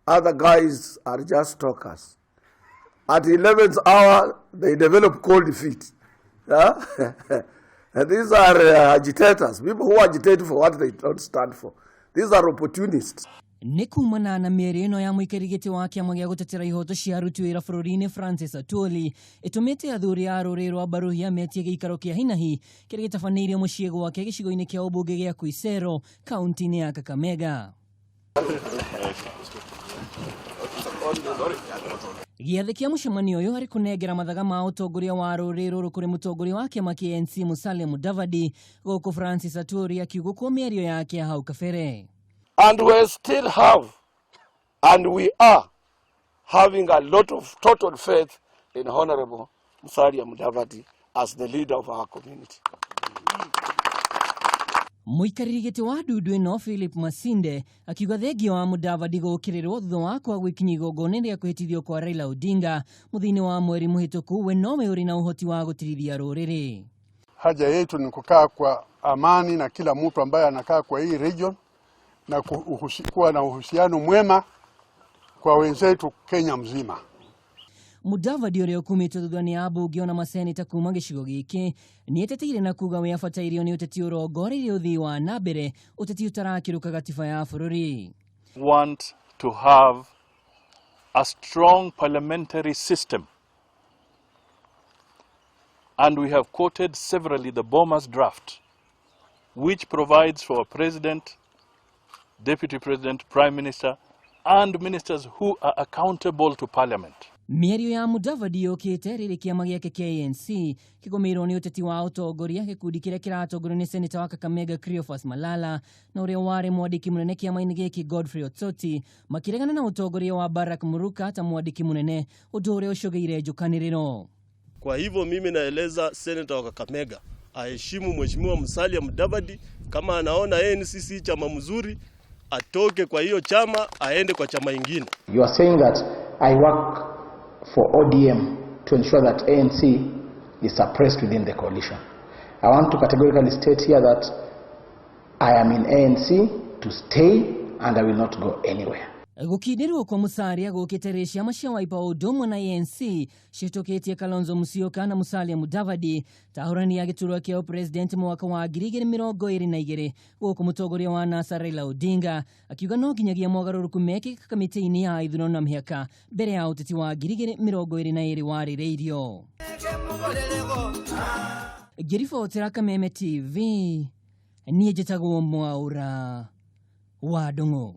Other guys are just talkers. At 11th hour, they develop cold feet. Yeah? And these are agitators, people who agitate for what they don't stand for. These are opportunists. Nĩ kumana na mĩario ĩno ya mũikarĩri gĩtĩ wa kĩama gĩa gũtetera ihoto cia aruti wĩra bũrũri-inĩ Francis Atwoli ĩtũmĩte athuri a rũrĩrĩ rwa Baruhia metie gĩikaro kĩa hinahi kĩrĩa gĩtabanĩirio mũciĩ gwake gĩcigo-inĩ kĩa ũmbunge gĩa Kuisero kaunti-inĩ ya Kakamega. Gĩathĩ kĩa mũcemanio ũyũ harĩ kũnengera mathaga ma ũtongoria wa rũrĩrĩ rũrũ kũrĩ mũtongoria wa kĩama kĩa ANC Musalia Mudavadi gũkũ Francis Atwoli akiugũkwo mĩario yake ya hau kabere. And we still have, and we are having a lot of total faith in Honorable Musalia Mudavadi as the leader of our community. Mũikarĩri gĩtĩ wa ndundu ĩno Philip Masinde akiuga thengia wa Mudavadi gũkĩrĩrwo thutha wa kwaga gwĩkinyia igongona rĩa kwĩhĩtithio kwa Raila Odinga mũthia-inĩ wa mweri mũhĩtũku we nowe ũrĩ na ũhoti wa gũtirithia rũrĩrĩ. Haja yetu ni kukaa kwa amani na kila mtu ambaye anakaa kwa hii region na kuwa na uhusiano mwema kwa wenzetu Kenya mzima. Mudavadi ũrĩa ũkumĩtwo thutha nĩ ambunge ona maseneta kuma gĩcigo gĩkĩ nĩeteteire na kuga we abatairio nĩ ũteti ũrongoreirie ũthii wa na mbere ũteti ũtarakĩrũka gatiba ya bũrũri. Want to have a strong parliamentary system. And we have quoted severally the Bomas draft, which provides for a president, deputy president, prime minister, and ministers who are accountable to parliament. Mĩario ya Mudavadi yũkĩte rĩrĩ kĩama gĩake kĩa ANC kĩgũmĩirwo nĩ ũteti wa ũtongoria gĩkundi kĩrĩa kĩratongorio nĩ seneta wa Kakamega Cleophas Malala na ũrĩa warĩ mwandĩki mũnene kĩama-inĩ gĩkĩ Godfrey Osotsi makĩregana na ũtongoria wa Barak Muluka ta mwandĩki mũnene ũndũ ũrĩa ũcũgĩire njũkanĩrĩro. Kwa hivyo mimi naeleza seneta wa Kakamega aheshimu Mheshimiwa Musalia Mudavadi. Kama anaona ANC si chama mzuri, atoke kwa hiyo chama aende kwa chama ingine. You are saying that I work for ODM to ensure that ANC is suppressed within the coalition. I want to categorically state here that I am in ANC to stay and I will not go anywhere. Gũkindĩrwo kwa Musalia gũkĩte rĩ ciama cia Wiper ũndũ ũmwe na ANC cihĩtũkĩtie Kalonzo Musyoka na Musalia Mudavadi ta ahũrani a gĩturwa kĩa ũpresident mwaka wa 2022 gũkũ mũtongoria wa NASA Raila Odinga akiuga no nginyagia mogarũrũku mekĩke kamĩtĩ-inĩ ya ithurano na mĩhaka mbere ya ũteti wa 2022 warĩrĩirio. Ngĩribotera Kameme TV niĩ njĩtagwo Mwaũra wa Ndung'u.